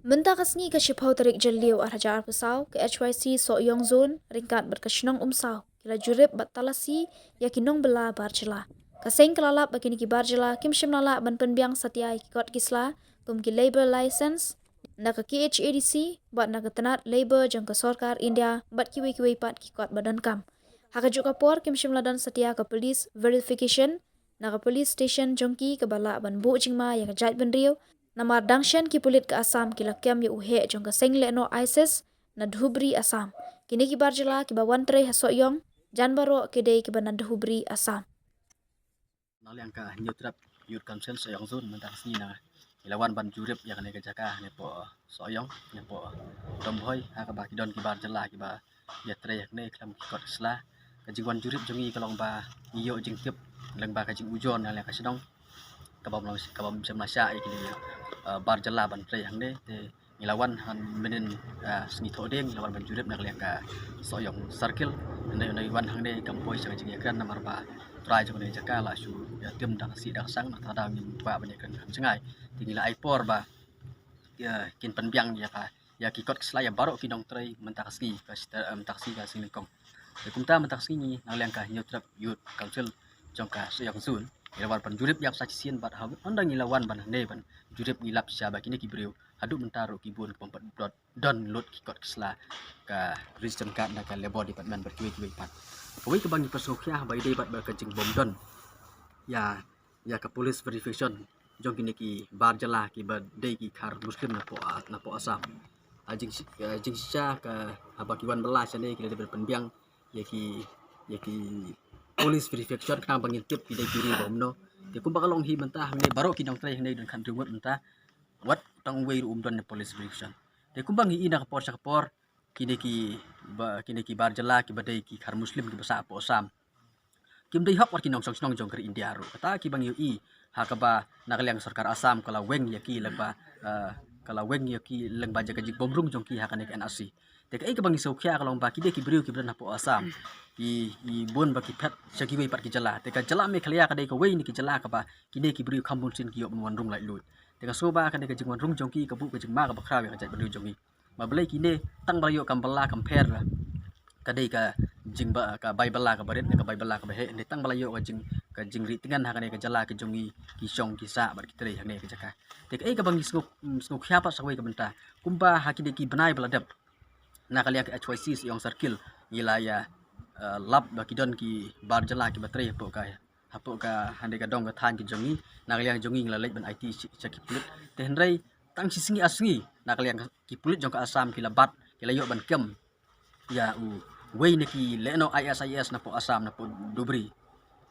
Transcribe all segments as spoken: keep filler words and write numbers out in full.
Mynta ka sngi ka shiphew tarik Jylliew ar hajar arphew saw, ka H Y C Sohiong Zone ryngkat bad ka shnong Umsaw ki la jurip bad talasi ïa ki nongbylla bar jylla. Ka seng ka la lap ba kine ki bar jylla kim shym la lah ban pynbiang satia ïa ki kot ki sla kum ki labour license na ka K H A D C bad na ka tnat labour jong ka sorkar India bad kiwei kiwei pat ki kot ba donkam. Ha kajuh ka por kim shym la don satia ka police verification na ka police station jong ki kaba lah ban buh jingma ïa ka jaitbynriew. Namar dang shen ki pulit ka Assam ki la kem ïa u heh jong ka seng lehnoh ISIS na Dhubri, Assam. Kine ki bar jylla kiba wan trei ha Sohiong, jan baroh ki dei kiba na Dhubri, Assam. Na liang ka Hynñiewtrep Youth Council Sohiong Zone mynta ka sngi ngi la wan ban jurip ïa kane ka jaka ne poh Sohiong ne poh Dombhoi ha kaba ki don ki bar jylla kiba ïa trei hangne khlem ki kot ki sla. Ka jingwan jurip jong ngi ka long ba ngi ïoh jingtip lyngba ka jingujor na liang ka shnong kaba mla, kaba mla shah ïa kine, eh, bar jylla ban trei hangne. Te ngi la wan ha mynnin, eh, sngi Thohdieng ngi la wan ban jurip na ka liang ka Sohiong Circle. Hynrei ynda ngi wan hangne kam poi sha ka jingïakren namar ba trai jong kane ka jaka la shu ïa tim da ka sih da ka sang, nangta da ngim kwah ban ïakren kham jngai. Te ngi la ai por ba ïa kin pynbiang ïa ka ïa ki kot ki sla ïa baroh ki nongtrei mynta ka sngi ka, eh, mynta ka sngi ka sngi nyngkong. Te kumta mynta ka sngi ngi na liang ka Hynñiewtrep Youth Council jong ka Sohiong Zone ngi la wan ban jurip ïa ka sa shisien bad ha ynda ngi la wan ban hangne ban jurip ngi lap shisha ba kine ki briew haduh mynta ruh ki bun ki bym pat don lut ki kot ki sla, ka ration card na ka Labour Department bad kiwei kiwei pat. Kawei kaba ngi pyrshah khia ba i dei bad ba ka jingbym don ïa ïa ka police verification jong kine ki bar jylla kiba dei ki khar Muslim na poh, na poh Assam. A jing, a jingshisha ka haba ki wan bylla shane ki la dei ban pynbiang ïa ki, ïa ki police verification khnang ba ngin tip ki dei ki briew ba kumno. Te kumba ka long hi mynta hangne baroh ki nongtrei hangne don khathynriew ngut mynta. Wat tang uwei ruh um don na police verification. Te kumba ngi i na ka por sha ka por kine ki ba, kine ki bar jylla kiba dei ki khar Muslim kiba sah poh Assam kim dei hok wat ki nongshong shnong jong ka ri India ruh. Kata kiba ngi ïohi ha kaba na ka liang sorkar Assam ka la weng ïa ki lyngba, eh, ka la weng ïa ki lyngba jaka jingbymrung jong ki ha kane ka N R C. Te kaei kaba ngi sngewkhia ka long ba ki dei ki briew kiba don hapoh Assam. Ki, ki bun ba ki phet sha kiwei pat ki jylla. Te ka jylla Meghalaya ka dei kawei na ki jylla kaba kine ki briew kham bun sien ki ïoh ban wan rung laitluid. Te nga sngew ba kane ka jingwan rung jong ki ka buh ka jingma kaba khraw ïa ka jaitbynriew jong ngi. Ba balei kine tang ba la ïoh kam bylla kam pher la ka dei ka jingba, ka bai bylla kaba rit ne ka bai bylla kaba heh, ne tang ba la ïoh ka jing, ka jingri tngen ha kane ka jylla ka jong ngi ki shong ki sah bad ki trei hangne ka jaka. Te kaei kaba ngi sngew, mm, sngewkhia pat sa kawei ka bynta kumba ha kine ki bnai ba la dep na ka liang ka H Y C Sohiong Circle ngi la ïa, eh, lap ba ki don ki bar jylla kiba trei hapoh ka, hapoh ka hynrei ka dong ka thaiñ ka jong ngi, na ka liang jong ngi ngi la leit ban aiti sha, sha ki pulit. Te hynrei tang shi sngi ar sngi na ka liang ki pulit jong ka Assam ki la bat, ki la ïoh ban kem ïa uwei na ki lehnoh I S I S na poh Assam na poh Dhubri.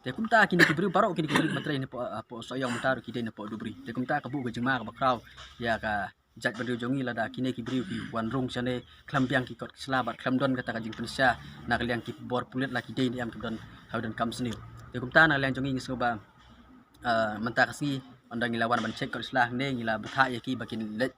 Te kumta kine ki briew baroh kine ki briew ba trei na poh, ah, poh Sohiong mynta ruh ki dei na poh Dhubri. Te kumta ka buh ka jingma kaba khraw ïa ka jaitbynriew jong ngi lada kine ki briew ki wan rung shane khlem biang ki kot ki sla bad khlem don kata ka jingpynshisha na ka liang ki bor pulit la ki dei ne em ki don ha u donkam sniew. Te kumta na ka liang jong ngi ngi sngew ba, ah, mynta ka sngi ynda ngi la wan ban check kot ki sla hangne ngi la bthah ïa ki ba kin leit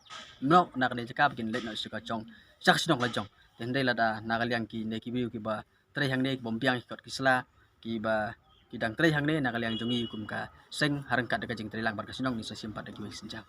noh na kane ka jaka ba kin leit noh sha ka jong, sha ka shnong la jong. Te hynrei lada na ka liang kine ki briew kiba trei hangne ki bym biang ki kot ki sla kiba ki dang trei hangne na ka liang jong ngi kum ka seng ha ryngkat da ka jingtrei lang bad ka shnong ngi sa shim pat da kiwei ki sienjam.